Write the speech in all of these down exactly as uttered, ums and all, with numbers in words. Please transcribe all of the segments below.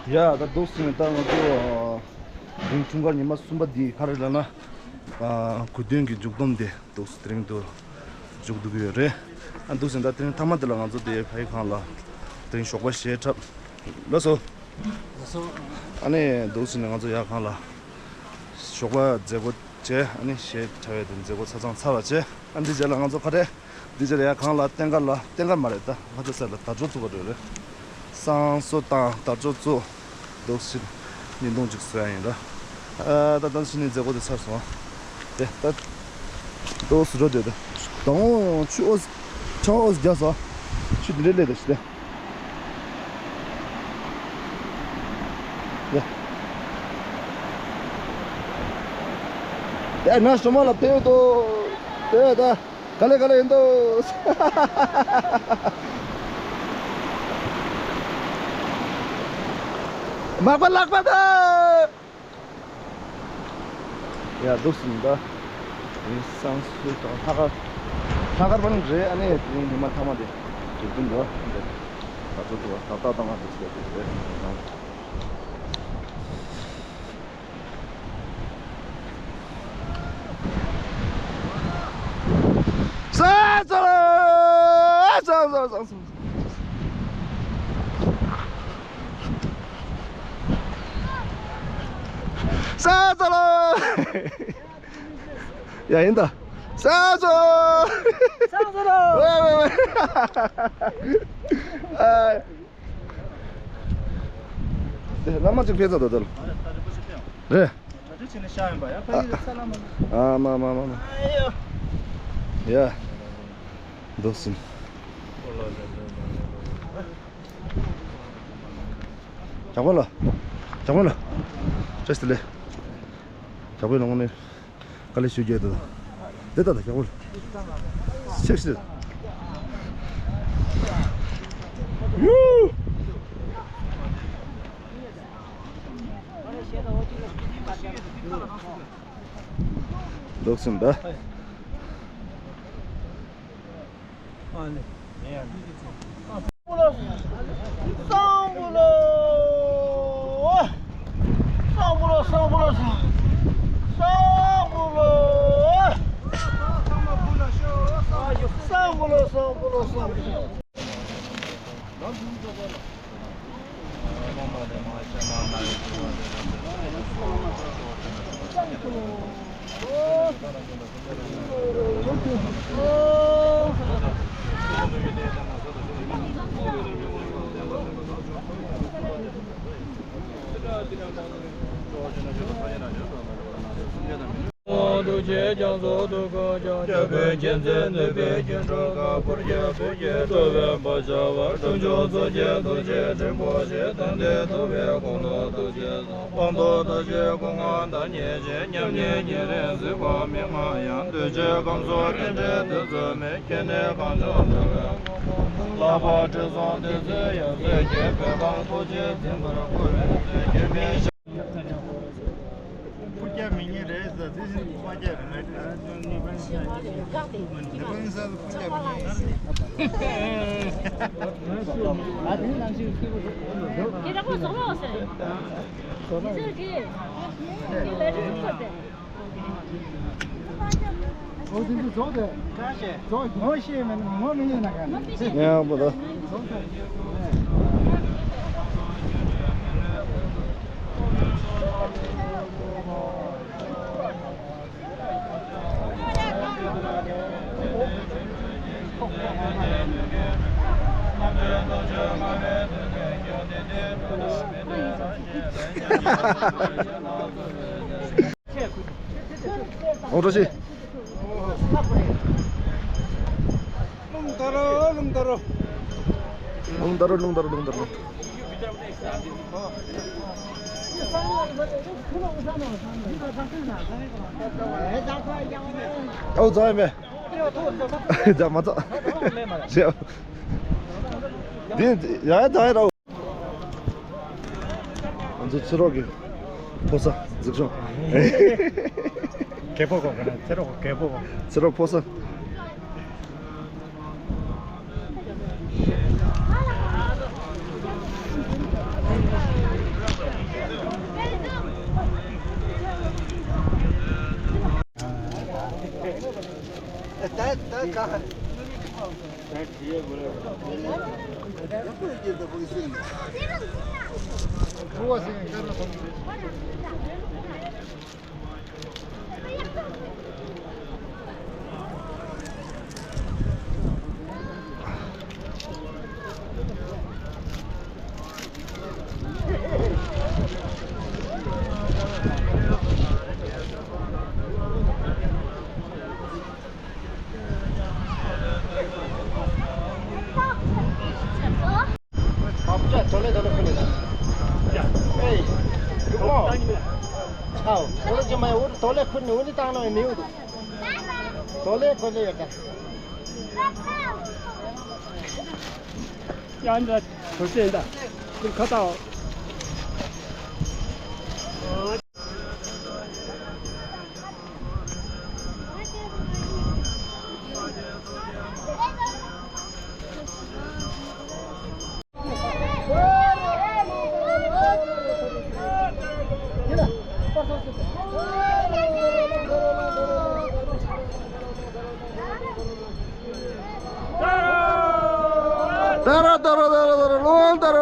ཡ་ད་འདུག་སེ་ད་ང་ཚོ་རིང་འཁྲུངས་སྐར་ཉི་མ་གསུམ་པ་འདི་ག་རེ་ལབ་ན། ཨ་གོ་སྟོན་གྱི་མཇུག་བསྡོམས་དེ་འདུག་སེ་དེ་རིང་དུ་མཇུག་བསྡུ་གི་ཡོད་རེད། ཨ་འདུག་སེ་ད་དེ་རིང་མཐའ་མ་དེ་ལ་ང་ཚོ་དེ་ཕ་ཡི་ཁང་ལ་དེ་རིང་ཞོགས་པ་གཞས་འཁྲབ། ལགས་སོ། ལགས་སོ། ཨ་ནི་འདུག་སེ་ནས་ང་ཚོ་ཡར་ཁང་ལ་ཞོགས་པ་མཛད་སྒོ་བྱས། ཨ་ནི་གཞས་འཁྲབ་ཡས་དེ་མཛད་སྒོ་ཆ་ཚང་ཚར་བ་བྱས། ཨ་འདི་རྗེས་ལ་ང་ཚོ་ག་རེ། འདི་རྗེས་ལ་ཡར་ཁང་ལ་རྟེན་ཁ་ལ་རྟེན་ཁ་མ་རེད་ད། ང་ཚོ་ས་ལ་དར་ལྕོག་བཙུགས་པ་རེད་རེད། བསང་གསོལ་དང་དར་ལྕོག་བཙུགས། འདུག་སེ་བརྙན་ཐུང་ཅིག་བཟོ་ཡ་ཡིན་ར། ཨ་ད་ད་ཕྱི་ནས་མཛད་སྒོ་དེ་ཚར་སོང་། དེ་ད་འདུག་སེ་འགྲོ་དེ་ད། དང་ཆུ་ཨོ་ཆང་ཨོ་རྒྱག་སོང་། ཆུ་དེ་འདྲ་ལས་ད་ཤི་དེ། དེ་དེ་ན་ཞོ་མ་ལ་ཕེབས་དོ། དེ་ད། ག་ལེ་ག་ལེ་ཡིན་འདུག་མག་པ་ལག་པ་ད། ཡ་འདུག་སེ་ཡིན་ད། ཡིན་བསང་གསོལ་དང་ལྷག་དཀར། ལྷག་དཀར་པ་ནི་རེད། ཨ་ནི་དེ་རིང་ཉི་མ་མཐའ་མ་དེ་འགྲིག་གི་འདུག་འདི་ད་ཚོ་ཚོ་ད་ལྟ་བཏང་བ་འདུག་ཟེར་གྱི་རེད། ས་ཚ་ལ། ས་ཚ་ལ། ས་ཚ་ལ། ཡ་ཡིན་ད། ས་ཚ། ས་ཚ་ལ། ཝེ་ཝེ་ཝེ། ཨ། དེ་བླ་མ་གཅིག་ཕེབས་ཚར་འདུག་དེ་ལ། རེད། ཨ་མ་མ་མ་མ། ཡ། འདུག་སེ། ཇག་པ་ལ། ཇག་པ་ལ། བཀྲ་ཤིས་བདེ་ལེགས། ཇག་པའི་ནང་ནས། དཀའ་ལས་ཞུ་རྒྱུ་དང་། དེ་ལྟ་དང་ཞག་པོ་ལ། ཤེག་ཤེག་ཡུ། འདུག་སེ་ད། ཐུགས་རྗེ་རྒྱ་མཚོ་སྟོབས་དཀར་ཞབས། རྒྱལ་པོའི་མཁྱེན་བརྩེ་ནུས་པའི་སྐྱེས་འགྲོ་ཁ། བུར་གྱི་བུ་གྱི་སྤྲོ་བའི་བ་ཤ་བ། ཁྲོ་ཆུ་མཚོ་སྐྱེས་རྡོ་རྗེ་རིན་པོ་ཆེ། དམ་པའི་ཐུབ་པའི་དགོངས་རྫོགས་ཐུགས་རྗེ་ཆེ། དཔང་རྟོགས་ཐབས་ཤེས་སྒོ་ལྔ་བདག་ཉིད་ཀྱི། ཉམས་ལེན་ཉེ་རིང་གཟིགས་པ་མི་མངའ་ཡང་། གདུལ་བྱའི་ཁམས་སུ་རྟེན་འབྲེལ་དུས་གསུམ་མེད། ཁྱེད་ནི་གངས་ལྗོངས་འགྲོ་བའི་མགོན་པོ། ལྷག་པར་ཁྲི་སྲོང་ལྡེ་བཙན་ཡབ་སྲས་ཀྱི། བོད་ཁམས་ཐུགས་རྗེས་འཛིན་པར་བསྐུལ་བའི་མཛོད་ཀྱི་མི་ཤ། ཕུར་རྒྱག་མི་ཉན་རེད་ཟེར། དེ་བཞིན་ཕུར་རྒྱག་མི་རེད། ནི་ཕན་ས་ཕུར་རྒྱག་མི་ཉན། ཁྱེད་རང་ཚོ་ཟོག་ལོག་ཟེར། ཁྱེད་ཚོས་ཀྱིས་ཁྱེད་ལ་རིགས་ཚོ་ཟེར། ཨོ་དེ་ཚོ་ཟོག་དེ། ཟོག་ངོ་ཤེས་མིན་ངོ་མི་ཉན་ན་ག་ནས། ཡང་པོ་ད། ཨོ་རོ་ཤི། རླུང་དར་རོ། རླུང་དར་རོ། རླུང་དར་རོ། རླུང་དར་རོ། རླུང་དར་རོ། ཨོ་ཛ་ཡ་མེ། ཛ་མ་ཛ། ཤེ། འདི་ཡ་ཡ་ཛ་ཡ་རོ། ང་ཚོ་ཚེ་རོགས་ཀྱི་ཕོ་གསར་འཛུགས་སྐྱོང་། རྒད་པོ་གོ་ག་ན་ཚེ་རོགས་རྒད་པོ་གོ། ཚེ་རོགས་ཕོ་གསར། ཡང་འདྲ་དོ་ཅན་ད་ཁ་ཏའོ། ད་ར་ད་ར་ད་ར་ད་ར་ལོང་ད་ར།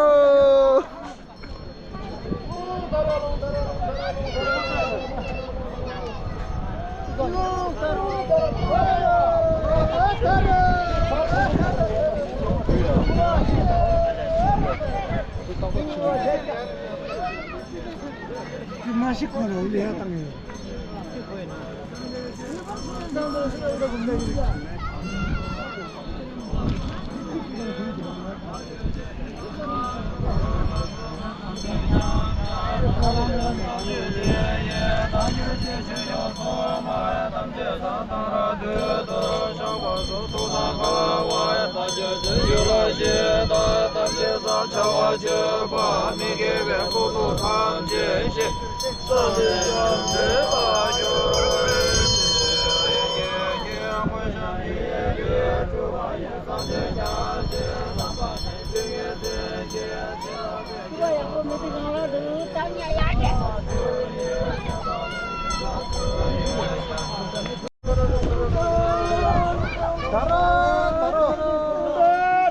མ་ཤི་ཁོ་རང་ལས་ཡ་བཏང་ཡོད། ད་ར་ད་ར།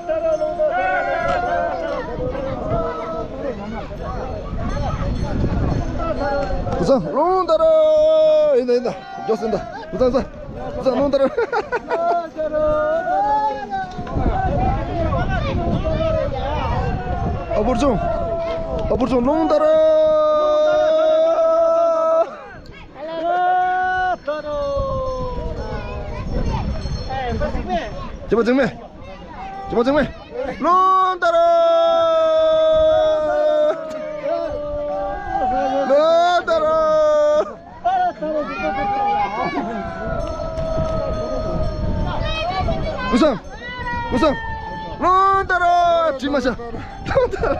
ད་ར་ད་ར། ད་ར་ད་ར། ཀུ་སང་ལོང་ད་ར། ཡིན་ད་ཡིན་ད། མགྱོགས་སེ་ད། ཀུ་སང་ཀུ་སང་། ཀུ་སང་ལོང་ད་ར། ཨ་བུར་ཆུང་། ཨ་བུར་ཆུང་ལོང་ད་ར། ཅི་མ་ཅིང་མེ། ཅི་མ་ཅིང་མེ། ལོང་ད་ར། ལོང་ད་ར། ཀུ་སང་། ཀུ་སང་། ལོང་ད་ར། དྲི་མ་ཤ། ལོང་ད་ར།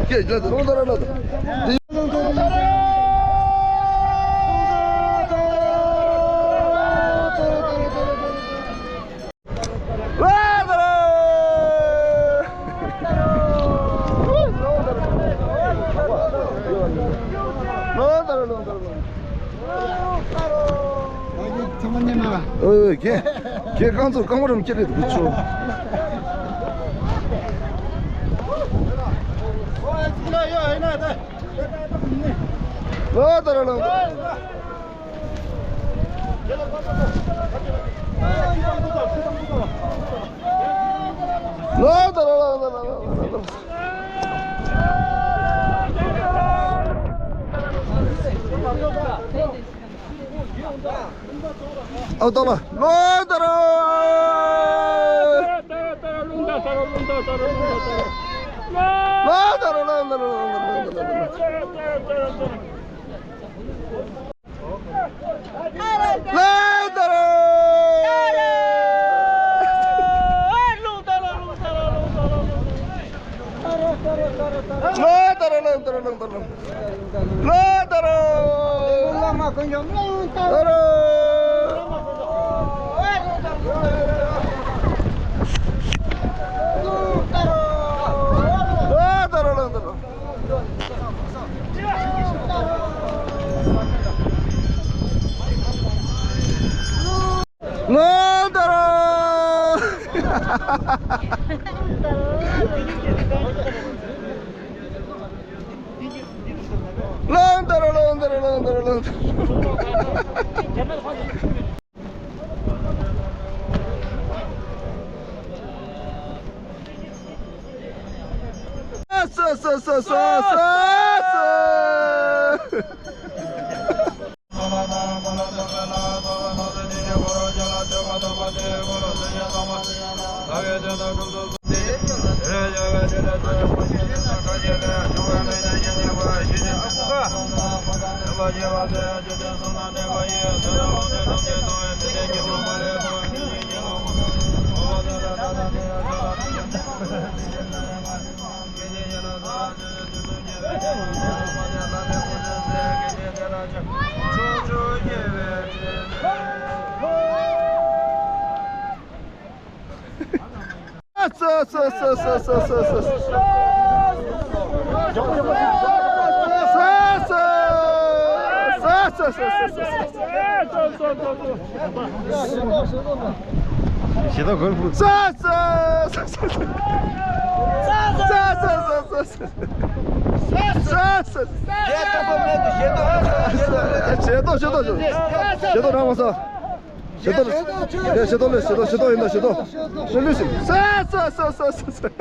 ཀྱེ་ལོང་ད་ར་ལོང་ད་ར། ཨོ་ཁྱེད་ཁྱེད་རྐང་ཚོ་རྐང་པ་རུམ་ཁྱེད་རེད་འདུག་ཆོ། ཨོ་ད་ར་ལང་། ལོ་ད་ལོ་ལོ་ལོ་ལོ། ཨོ་ད་ལོ་ལོ་ད་ལོ། ལོ་ད་ལོ་ལོ་ལོ་ལོ། ལོ་ད་ར་ལོ་ད་ར་ལོ་ད་ར་ལོ། ལོ་ད་ར་ལོ་ད་ར་ལོ་ད་ར་ལོ། ལོ་ད་ར། ད་ར། ལོ་ད་ར་ལོ་ད་ར་ལོ། ལོང་དར་ལོང་དར་ལོང་དར་ལོང་དར། ས་ས་ས་ས་ས། ཞེ་ཏོག་གོན་ཕུ། ས་ས་ས་ས་ས། ས་ས་ས་ས་ས། ཞེ་ཏོག་ཞེ་ཏོག་ཞེ་ཏོག་རང་མ་ས། ཞེ་ཏོག་ཞེ་ཏོག་ལས་ཞེ་ཏོག་ཞེ་ཏོག་ཡིན་ད་ཞེ་ཏོག་ལས་ལུས་ཞིག་ས་ས་ས་ས་ས།